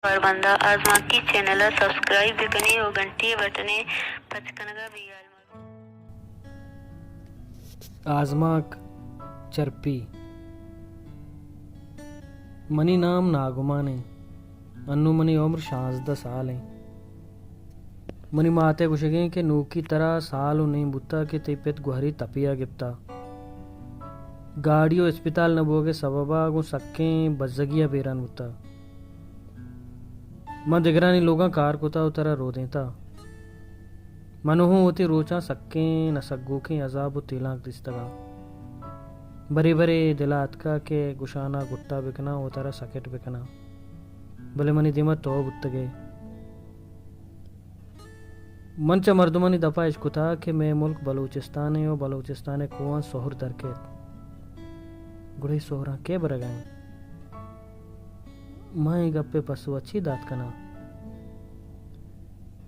کاربنداں آزمانکی چینل ءَ سبسکرائب بہ کن ئے ءُ گھنٹی ءِ بٹن ءِ پچ کنگ ءَ بے ھیال مہ بئے۔ آزمانک چرپی۔ منی نام ناگمان اِنت۔ انوں منی عمر شانزدہ سال اِنت۔ منی مات ءِ گوشگ اِنت کہ نوکی ترا سال ءُ نیم بوتگ کہ تئی پت گوھری تپے ءَ گپتگ۔ گاڑی ءُ اسپتال نہ بوگ ءِ سبب ءَ گوں سکیں بزگی ءَ بیران بوتگ۔ من دگرانی لوگاں کار کتگ ءُ ترا رودینتگ۔ من ھوں وتی روچاں سکیں نسگوکیں عذاب ءُ تیلانک دیستگ اَنت۔ برے برے دل ءَ اتکگ کہ گشان ءَ گٹ ءَ بہ کناں ءُ ترا سکٹ بہ کناں، بلے منی دیم ءَ تو بوتگ ئے۔ من چہ مردمانی دپ ءَ اشکتگ کہ مئے ملک بلوچستان اِنت ءُ بلوچستان ءِ کوھاں سھر در کیت۔ گڑا اے سھراں کئے برگ ءَ اِنت؟ من اے گپ ءِ پسو ءَ چے دات کناں؟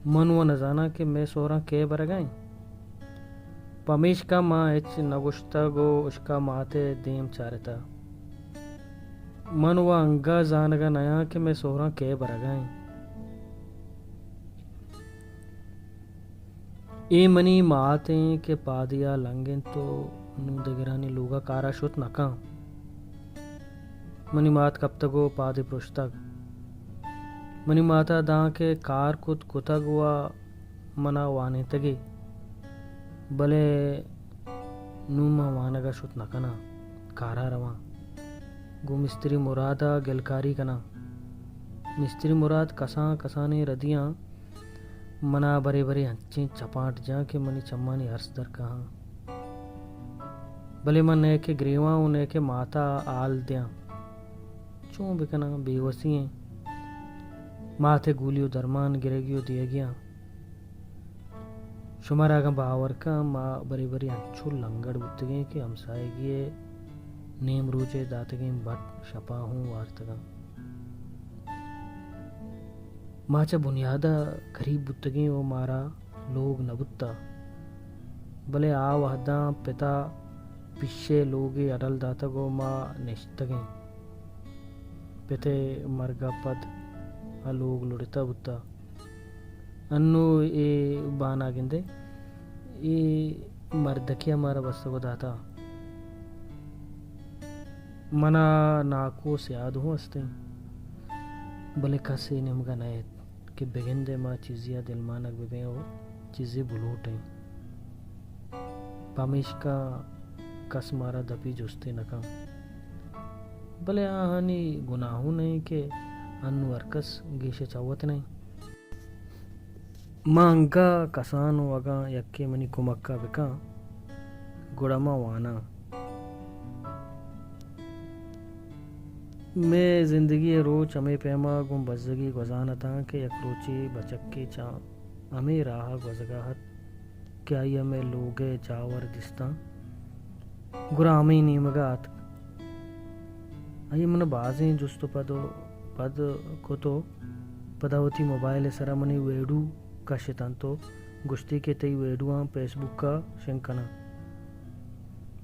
من وَ نزاناں کہ مئے سھراں کئے برگ ءَ اِنت۔ پمیشکا من ھچ نہ گوشتگ ءُ اشکا مات ءِ دیم چارتگ۔ من وَ انگہ زانگ ءَ نیاں کہ مئے سھراں کئے برگ ءَ اِنت۔ اے منی مات اِنت کہ پادے ءَ لنگ اِنت ءُ نوں دگرانی لوگ ءَ کار ءَ شت نہ کنت۔ منی مات کپتگ ءُ پادے پرشتگ۔ منی مات ءَ دانکہ کار کت کتگ ءُ من ءَ وانینتگ ئے، بلے نوں من وانگ ءَ شت نہ کناں، کار ءَ رواں۔ گوں مستری مراد ءَ گلکاری کناں۔ مستری مراد کسان کسانیں ردیاں من ءَ برے برے انچیں چپانٹ جاں کہ منی چمانی ارس در کاہاں۔ بلے من نئیکہ گریواں ءُ نئیکہ مات ءَ ھال دیاں۔ چون بہ کناں، بے وسی ایں۔ مات ءِ گولی ءُ درمان گرگی ءُ دیگی آں۔ شمارا اگاں باور کن، ما برے برے انچو لنگڑ بوتگیں کہ ھمساھگی ءِ نیم روچ ءِ داتگیں بٹ شپاں ھوں وارتگاں۔ ما چہ بنیاد ءَ گریب بوتگیں ءُ مارا لوگ نہ بوتگ، بلے آ وھداں پت ءَ پیشے لوگے اڈل داتگ ءُ ما نشتگیں۔ پت ءِ مرگ ءَ پد آ لوگ لڑتہ بوتہ۔ انوں اے بان ءَ گندئے، اے مردکے ءَ مارا بستگ ءُ داتہ۔ من ءَ ناکو ءُ سیاد ھوں است ایں، بلے کس اے نیمگ ءَ نہ ایت کہ بگندئے ما چیزے ءَ دلمانگ بہ بیں ءُ چیزے بلوٹ ایں۔ پمیشکا کس مارا دپی جستے نہ کنت۔ بلے آھانی گناہ اوں نہ ایں کہ انوں ھرکس گیش ءَ چہ وت نہ ایں۔ من انگہ کسان ءُ اگاں یکے منی کمک ءَ بہ کن، گڑا من واناں۔ مئے زندگی ءِ روچ ھمے پیم ءَ گوں بزگی گوزان اتاں کہ یک روچے بچکے چہ ھمے راہ ءَ گوزگ ءَ ات کہ آئی ءَ مئے لوگ ءِ جاور دیستاں، گڑا ھمے نیمگ ءَ اتک۔ آئی ءَ من ءَ بازیں جست ءُ پد ءُ پد کت ءُ پدا وتی موبائل ءِ سرا منی ویڈیو کشت اَنت ءُ گوشتی کہ تئی ویڈیواں پیس بک ءَ شنگ کناں،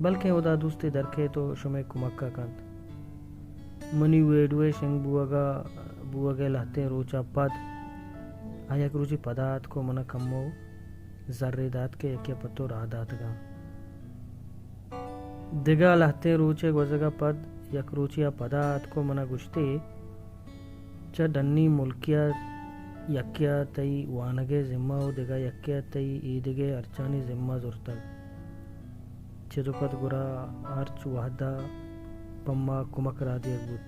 بلکیں ھدا دوستے در کئیت ءُ شمئے کمک ءَ کنت۔ منی ویڈیو ءِ شنگ بوگ ءَ، بوگ ءِ لھتیں روچ ءَ پد آ یک روچے پدا اتک ءُ من ءَ کمو زرے دات کہ یکے ءَ پہ تو راہ داتگ اَنت۔ دگہ لھتیں روچے گوزگ ءَ پد یک روچے آ پدا اتک ءُ من ءَ گوشتی، چہ ڈنی ملکے ءَ یکے ءَ تئی وانگ ءِ ذمہ ءُ دگہ یکے ءَ تئی ایدگہ ھرچانی ذمہ زرتگ۔ چد ءُ پد گڑا ھرچ وھد ءَ پہ ما کمک راہ دیگ بوت۔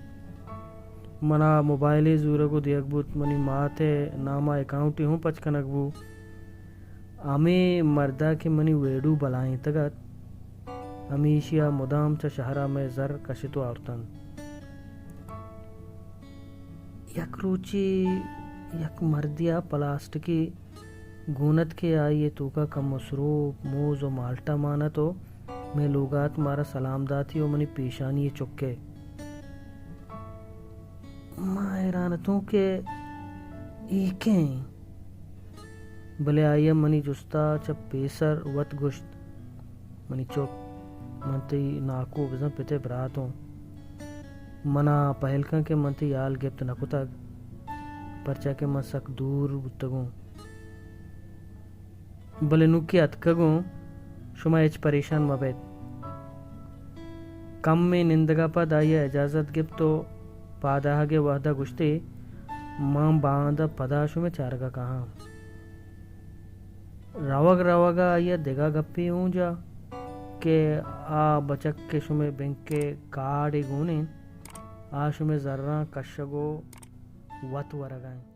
من ءَ موبائلے زورگ ءُ دیگ بوت، منی مات ءِ نام ءَ اکاؤنٹے ھوں پچ کنگ بوت۔ ھمے مرد ءَ کہ منی ویڈیو بلائینتگ اَت، ھمیشی ءَ مدام چہ شھر ءَ مئے زر کشت ءُ آورت اَنت۔ یک روچے یک مردے ءَ پلاسٹکے گون اَت کہ آئی ءِ توک ءَ کمو سروپ، موز ءُ مالٹا مان اَت ءُ مئے لوگ ءَ اَت، مارا سلام داتی ءُ منی پیشانی ءَ چک ءَ۔ ما ھیران اَتوں کہ اے کئے اِنت؟ بلے آئی ءَ منی جست ءَ چہ پیسر وت گوشت، منی چک، من تئی ناکو بزاں پت ءِ برات اوں۔ من ءَ پہل کن کہ من تئی ھال گپت نہ کتگ۔ پرچا کہ من سک دور بوتگوں۔ بلے نوں کہ اتکگوں، شما ہچ پریشان مہ بیت۔ کمے نندگ ءَ پد آئی ءَ اجازت گپت ءُ پاد آہگ ءِ وہد ءَ گوشت ئے، من باندا پدا شمئے چارگ ءَ کاہاں۔ روگ روگ ءَ آئی ءَ دگہ گپے اوں جا کہ آ بچک کہ شمئے بینک ءِ کارڈے گون اِنت، آ شمئے زراں کشگ ءُ وت ورگ ءَ اِنت۔